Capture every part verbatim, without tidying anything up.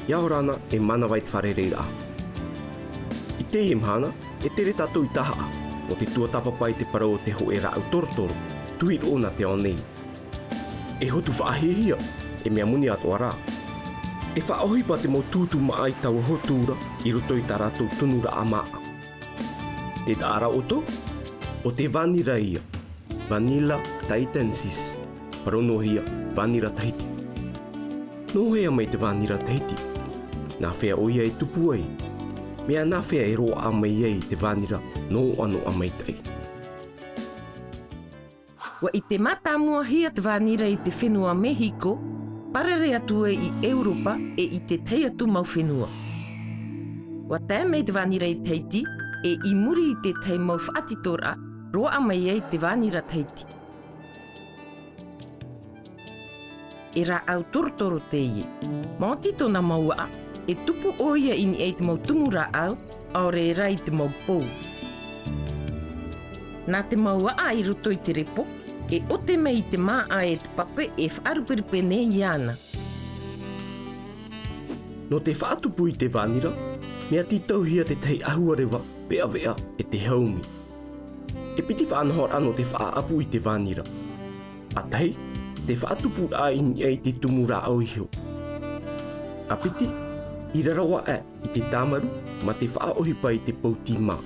ʻIa ora na e mānava i te fārereiraʻa. I teie mahana, e tere tātou i Tahaʻa, nō te tuatāpapa i te parau o te hōʻē rāʻau torotoro, tuhi roa nā te ao nei. E hotu faʻahiahia, e mea moni atoʻa rā. E faʻaʻohipa te mau tūtū māʻa i taua hotu ra i roto i tā rātou tunuraʻa māʻa. Tē taʻa ra ʻoutou, ʻo te vānira ïa, Vanilla tahitensis, parauhia Vānira Tahiti. Nō hea mai te Vānira Tahiti? Nā hea ʻoia e tupu ai? Mea nā hea e roaʻa mai ai te vānira noʻanoʻa maitaʻi? ʻUa ʻite mātāmuahia te vānira i te fenua Mehiko, parare atu ai i ʻEuropa ʻe i te tahi atu mau fenua. ʻUa tae mai te vānira i Tahiti, ʻe i muri i te tahi mau faʻatitoraʻa, roaʻa mai ai te Vānira Tahiti. E rāʻau torotoro teie. Maoti tōna mau aʻa, e tupu ʻoia i niʻa i te mau tumu rāʻau, ʻaore rā i te mau pou. Nā te mau aʻa i roto i te repo, e ʻote mai i te māʻa e te pape e faʻaruperupe nei iāna. Nō te faʻatupu i te vānira, mea tītauhia te tahi ʻahuareva, veʻaveʻa, ʻe te haumi. E piti faʻanahoraʻa nō te faʻaʻapu i te vānira. ʻA tahi, te faʻatupuraʻa i niʻa i te tumu rāʻau iho. ʻA piti, i raro aʻe i te tāmaru, mā te faʻaʻohipa i te pou tīmā.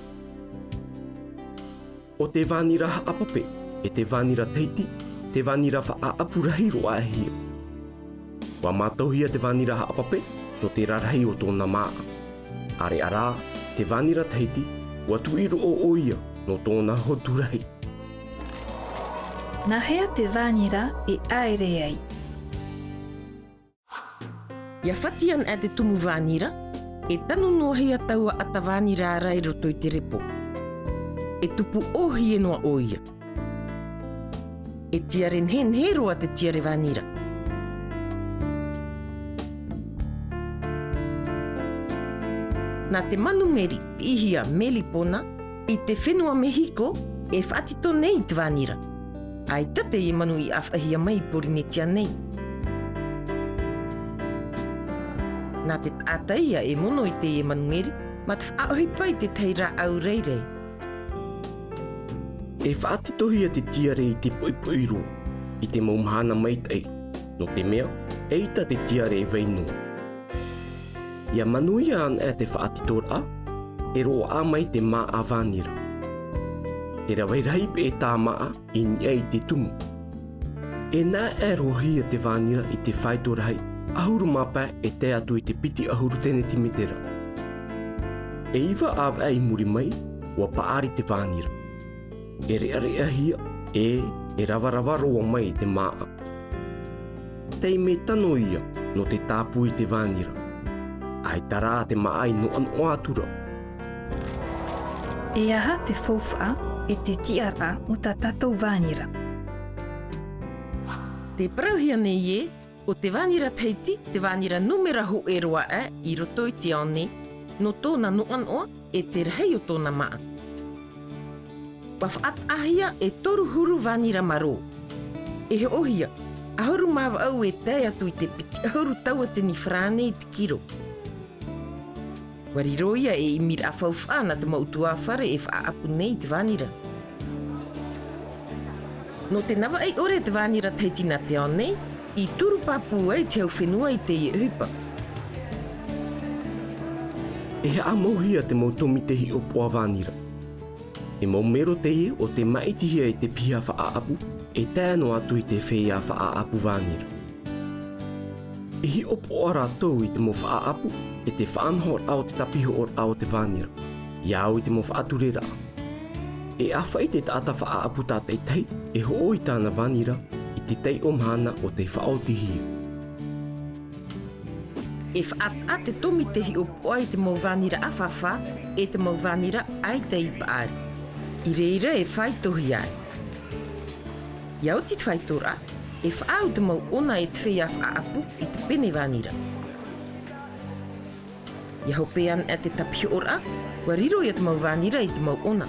ʻO te vānira haʻapape, ʻe te Vānira Tahiti, te vānira faʻaʻapu rahi roa aʻe hia. ʻUa mātauhia te vānira haʻapape, nō te rarahi o tōna māʻa. ʻAreʻa rā, te Vānira Tahiti, ʻua tuʻi roa ʻoia, nō tōna hotu rahi. Nā hea te vānira e ʻaere ai? ʻIa fati ana te tumu vānira, e tanu noa hia taua ʻata vānira ra i roto i te repo. E tupu ʻōhie noa ʻoia. E tiare nehenehe roa te tiare vānira. Nā te manu meri, piʻihia Melipona, i te fenua Mehiko, e faʻatito nei te vānira. ʻAita teie manu i ʻāfaʻihia mai i Porinetia nei. Nā te taʻata ïa e mono i teie manu meri, mā te faʻaʻohipa i te tahi rāʻau rairai. E faʻatitohia te tiare i te poʻipoʻi roa, i te mau mahana maitaʻi, nō te mea, ʻaita te tiare e vai noa. ʻIa manuia ana te faʻatitoraʻa, e roaʻa mai te māʻa vānira. E rave rahi peʻe tā māʻa i niʻa i te tumu. E nā ʻē roa hia te vānira i te faito rahi, ʻahuru mā pae e tae atu i te piti ʻahuru tenetimetera. E iva ʻāvaʻe i muri mai, ʻua paʻari te vānira. E reʻareʻahia, ʻe, e ravarava roa mai te māʻa. Taime tano ïa, nō te tāpū i te vānira. ʻAita rā te māʻa i noʻanoʻa atu ra. E aha te faufaʻa ʻe te tiʻaraʻa o tā tātou vānira? Tē parauhia nei ē, ʻo te Vānira Tahiti, te vānira nūmera hōʻē roa aʻe i roto i te ao nei, nō tōna noʻanoʻa ʻe te rahi o tōna māʻa. ʻUa faʻataʻahia e toru huru vānira marō. E hoʻohia, ʻahuru mā vaʻu e tae atu i te piti ʻahuru tauatini farāne i te kiro. ʻUa riro ïa ei ʻimiraʻa faufaʻa nā te mau ʻutuāfare e faʻaʻapu nei i te vānira. Nō te navaʻi ʻore te Vānira Tahiti nā te ao nei, i turu pāpū ai te hau fenua i teie ʻohipa. E haʻamauhia te mau tōmite hiʻopoʻa vānira. E mau mero teie ʻo tē māʻitihia i te piha faʻaʻapu, e tae noa atu i te feiā faʻaʻapu vānira. E hiʻopoʻa rātou i te mau faʻaʻapu, ʻe te faʻanahoraʻa o te tāpihoʻoraʻa o te vānira. ʻIa au i te mau faʻatureraʻa. E ʻāfaʻi te taʻata faʻaʻapu tātaʻitahi, e hoʻo i tāna vānira, i te taiʻo mahana ʻo tē faʻaotihia. E faʻataʻa te tōmite hiʻopoʻa i te mau vānira ʻāfāfā, ʻe te mau vānira ʻaita i paʻari. I reira e faitohia ai. ʻIa oti te faitoraʻa, e faʻaau te mau ʻona e te feiā faʻaʻapu i te pene vānira. ʻIa hope ana te tāpihoʻoraʻa, ʻua riro ïa te mau vānira i te mau ʻona.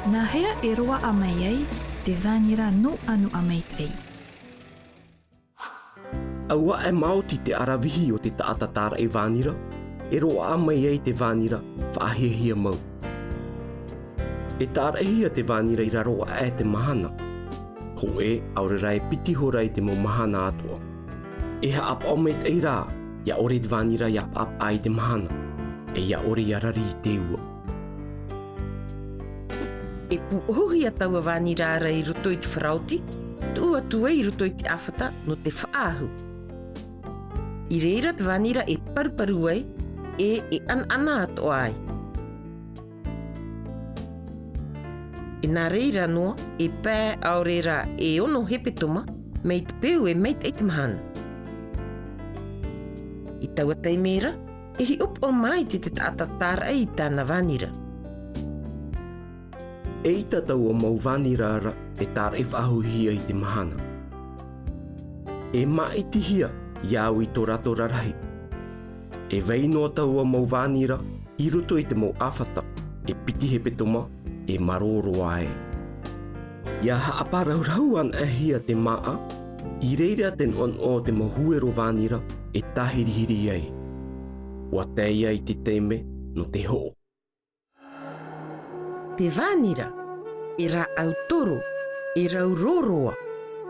Nā hea e roaʻa mai ai te vānira noʻanoʻa maitaʻi? ʻAuaʻe maoti te ʻaravihi o te taʻata tāraʻi vānira, e roaʻa mai ai te vānira faʻahiahia mau. E tāraʻihia te vānira i raro aʻe te mahana. Hōʻē, ʻaore rā e piti hora i te mau mahana atoʻa. E haʻapaʻo maitaʻi rā, ʻia ʻore te vānira ʻia paʻapaʻa i te mahana, e ʻia ʻore ʻia rari i te ua. E pūʻohuhia taua vānira ra i roto i te faraoti, tuʻu atu ai i roto i te ʻāfata nō te faʻaʻahu. I reira te vānira e paruparu ai, e, e ʻanaʻana atoʻa ai. E nā reira noa, e pae ʻaore rā e ono hepetoma, mai te peu e maitaʻi te mahana. I taua taime ra, e hiʻopoʻa maitaʻi te taʻata tāraʻi i tāna vānira. ʻEita taua mau vānira ra e tāraʻi faʻahouhia i te mahana. E māʻitihia ʻia au i tō rātou rarahi. E vai noa taua mau vānira i roto i te mau ʻāfata, e piti hepetoma, e marō roa ai. ʻIa haʻapāraurau anaʻe hia te māʻa, i reira te noʻanoʻa o te mau huero vānira e tāhirihiri ai. ʻUa tae ia i te taime nō te hoʻo. Te vānira, e rāʻau toro, e rau rōroa,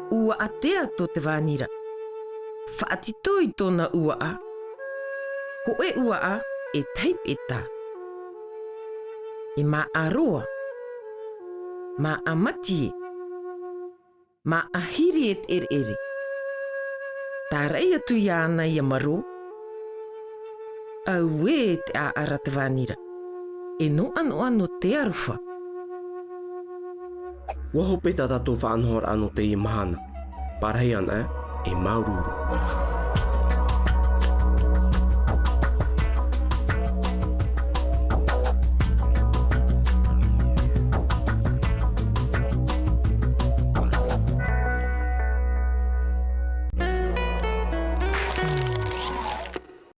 ʻuaʻa tea tō te vānira. Faʻatito i tōna ʻuaʻa, hōʻē ʻuaʻa e tahi peʻetā. E māʻa roa, māʻa matie, māʻa hiri e te ʻereʻere. Tāraʻi atu iāna ʻia marō. Auē te ʻaʻara te vānira. E noʻanoʻa nō te aroha. ʻUa hope tā tātou faʻanahoraʻa nō teie mahana. Pārahi anaʻe, e māuruuru.